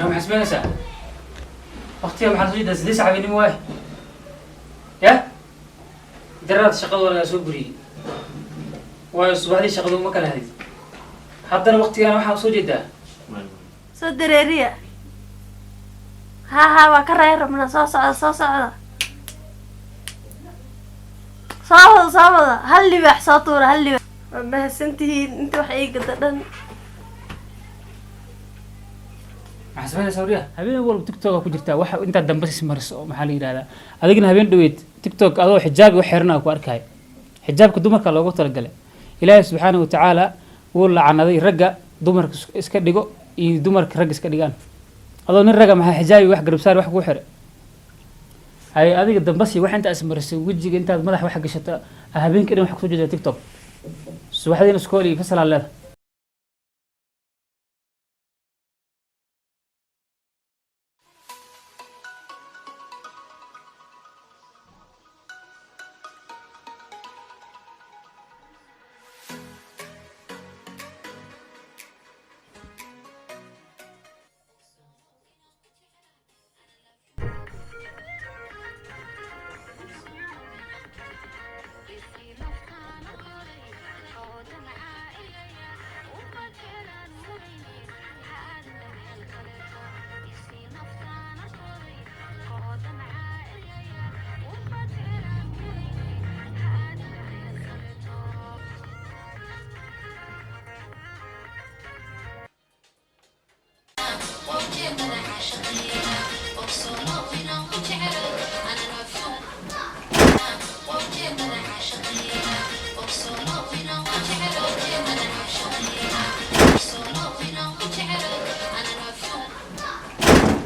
Maxaa samaynaysaa? Waqtiga maxaa soo jeedaa? 8 saac habeenimo waaye. Ya daraad shaqada waa lagaa soo buriyey, waayo subaxdii shaqada uma kala hadid. Haddana waqtigaan waxaa soo jeedaa. Soo dareeriya. Ha, waa ka raaya rabnaa. Soo socda, soo socda, soo wada, soo wada. Hal libaax soo tuura, hal libaax. Waa mahadsantihiin inta wax ii gada dhan. Maxaa samaynaysaa, waryaa? Habeen walba TikTok ku jirtaa, waxa intaad dambe is mariso oo maxaa la yidhahdaa? Adigna habeen dhaweyd TikTok adoo xijaab u xiranaa ku arkay. Xijaabka dumarka loogu talagalay. Ilaahay subxaanahu watacaala wuu lacanaday ragga dumarka iska dhigo iyo dumarka ragga iska dhigaan. Adoo nin ragga, maxaa xijaabi, wax garabsaar, wax kuu xiray? Hay, adiga dambasi wax intaa ismarisay wejiga, intaad madax wax gashata, habeenkii dhan wax kusoo jeeda TikTok, subaxdiina iskool iyo fasalaa leedahay.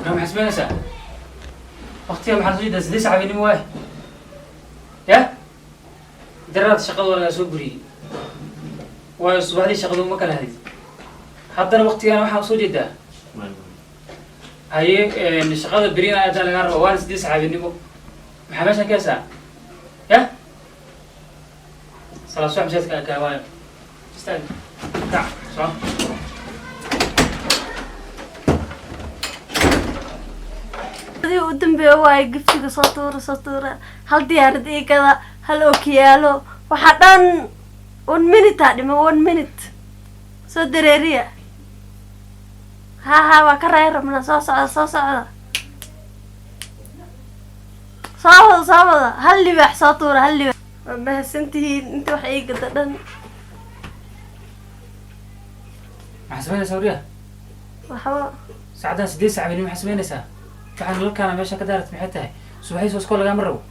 Maxaa samaynaysaa? Waqtiga maxaa soo jeedaa? 8 saac habeenimo waaye. Ya daraad shaqada waa lagaa soo buriyey, waayo subaxdii shaqada uma kala hadid. Haddana waqtigaan waxaa soo jeedaa. Haye, shaqada berina adaa lagaa raba, waana 8 saac habeenimo. Maxaa meeshan ka haysaa? Ya salaad subax masaajidka akaa waayo. Istaag, kac, soco. Adii u dambeeya waayo. Giftiga soo tuura, soo tuura. Hal diyaarad ii gada, hal okiyaalo. Waxaa dhan one minute aa dhima, one minute. Soo dareeriya. Ha, waa ka raaya rabnaa. Soo socda, soo socda, soo wada, soo wada. Hal libaax soo tuura, hal libaax. Waa mahadsantihiin inta wax ii gada dhan. Maxaa samaynaysaa, waryaa? Waxba. Saacaddan 8 saac habeenimo maxaa samaynaysaa? Waxaan lalkaana meesha ka daarat maxay tahay? Subaxdii soo iskool lagaama rabo.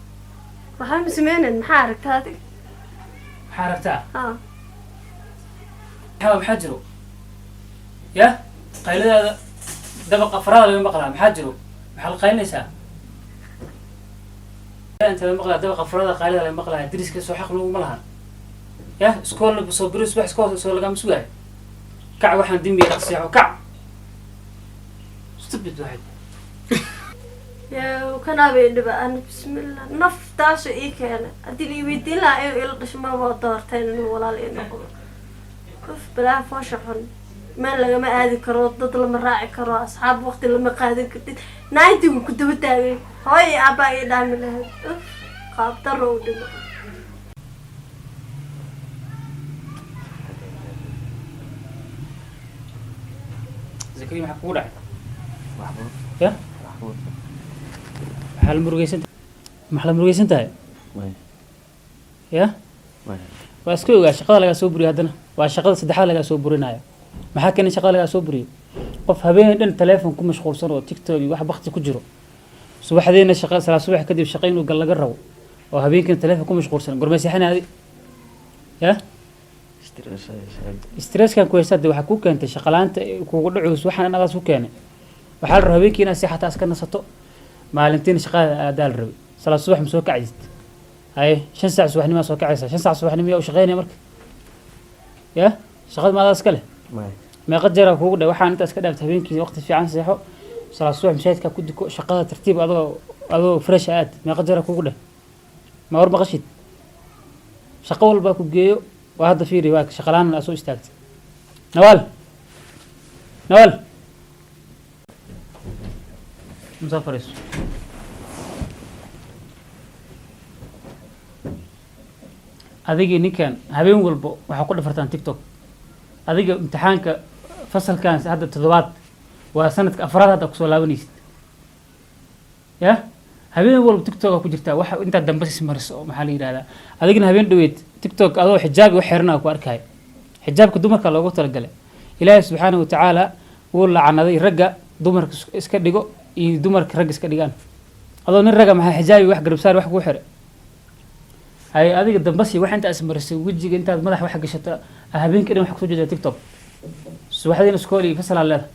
Waxba ma sameynen. Maxaa aragtaa adig? Maxaa aragtaa? Ha. Maxaa jiro? Ya qayladaada dabaqa afraada laga maqlaa. Maxaa jiro? Maxaa la qaylinaysaa? Inta laga maqlaa dabaqa afraada qaylada laga maqlaa. Dariska soo xaq laguma lahan. Ya iskoolna soo beri subax iskool soo lagama sugaayo. Kac, waxaan dembiga dhaqseexo, kac. Stupid waxid. Yaa kanaaba i dhiba ana. Bismillah, naftaasu ii keenay. Haddii la ii weydiin lahaa inuu ila dhasho, maba doorteen inuu walaal ii noqdo. Uf, balaa foosha xun. Meel lagama aadi karo, dad lama raaci karo, asxaab waqti lama qaadan kartid. Ninetigu ku daba taagay. Hooyo iyo aabbaa ii dhaami lahayd. Uf, qaab daro u dhimo. Zakariya, maxaa kugu dhacay? Ya maxaa la murugeysan? Maxaa la murugeysan tahay? Ya waa iska ogaa shaqada lagaa soo buriyo. Haddana waa shaqada saddexaad lagaa soo burinayo. Maxaa keenay shaqada lagaa soo buriyo? Qof habeen dhan teleefon ku mashquulsan oo TikTok iyo wax bakti ku jiro, subaxdeena shaqa salaad subax kadib shaqa inuu gal laga rabo, oo habeenkiina teleefon ku mashquulsan, gormay seexanaadi? Ya stresskan ku haysta dee waxaa kuu keentay shaqalaanta kugu dhacayso. Waxaan adaas ku keenay. Waxaa la rabaa habeenkii inaad seexataa, iska nasato, maalintiina shaqada aadaa la rabay. Salaad subax ma soo kacaysid? Haye, 5 saac subaxnimaa soo kacaysa. 5 saac subaxnimo yaa u shaqeynaya marka? Ya shaqada ma adaa iska leh? Meeqa jeeraa kugu dhe waxaan intaa iska dhaaftay? Habeenkii waqti fiican seexo, salaad subax masaajidka ku duko, shaqada tartiib adoo fresh aad. Meeqa jeeraa kugu dheh? Ma war maqashid? Shaqo walbaa ku geeyo. Waa hadda fiiri, waa shaqalaan aa soo istaagtay. Nawaal, Nawaal. Soo fariiso. Adigii ninkan habeen walbo waxaa ku dhafartaan TikTok. Adiga imtixaanka fasalkan hadda toddobaad waa sanadka afraad hadda kusoo laabanaysid, ya habeen walba TikTok aa ku jirtaa. Waxa intaa dambe is mariso oo maxaa la yidhahdaa? Adigna habeen dhaweyd TikTok adoo xijaab wax xiranaa ku arkaya. Xijaabka dumarka loogu talagalay. Ilaahay subxaanahu watacaala wuu lacanaday ragga dumarka iska dhigo iyo dumarka ragga iska dhigaan. Adoo nin ragga maxaa xijaabi wax garabsaar wax kuu xiray? Hay, adiga dambasi wax intaa ismarisay wejiga, intaad madax wax gashata, habeenkii dhan wax kusoo jeedaa TikTok. Subaxdiina iskool iyo fasalaa leedahay.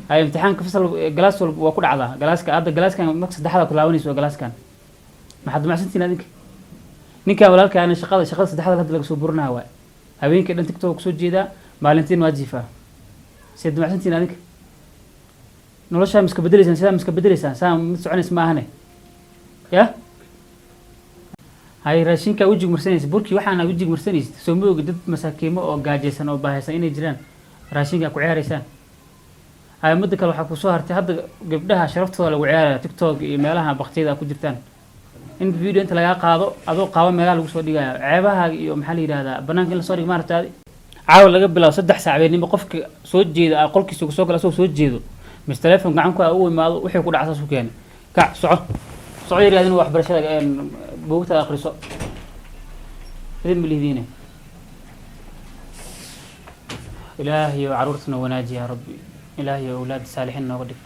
Hay, imtixaanka fasal galaas walba waa ku dhacdaa. Galaaska hadda, galaaskan marka saddexaad ku laabanayso waa galaaskan. Maxaad damacsantihiin adinka? Ninkan walaalkaana shaqada saddexaad hadda laga soo burinaya waay. Habeenkii dhan TikTok kusoo jeedaa, maalintiin waa jiifaa. Siad damacsantihiin adinka? Noloshaa ma iska bedeleysaan? Sidaa ma iska bedeleysaan? Saa mid soconaysa ma ahane. Ya hay, raashinkaa wejiga marsanaysa, burkii waxaana wejiga marsanaysid, soo ma ogi dad masaakiimo oo gaajaysan oo baahaysan inay jiraan raashinkaa ku ciyaaraysaan? Hay, muddo kale waxaa kusoo hartay hadda gabdhaha sharaftooda lagu ciyaaraya TikTok iyo meelaha baktiyada aad ku jirtaan. In video inta lagaa qaado adoo qaabo meelaha lagu soo dhigaya ceebaha iyo maxaa la yidhahdaa banaanka in lasoo dhigo maaragtaadi. Caawa laga bilaabo 3 saac habeenimo, qofka soo jeeda a qolkiisa kusoo gala asagoo soo jeedo mis telefoon gacan ku u imaado, wixii ku dhaca saas ku keenay. Kac, soco, soco yar, adina waxbarashada buugta akhriso. Idin ma lihidiine. Ilaahayo caruurtana wanaaji yaa Rabbi. Ilaahayo awlaad saalixiin nooga dhig.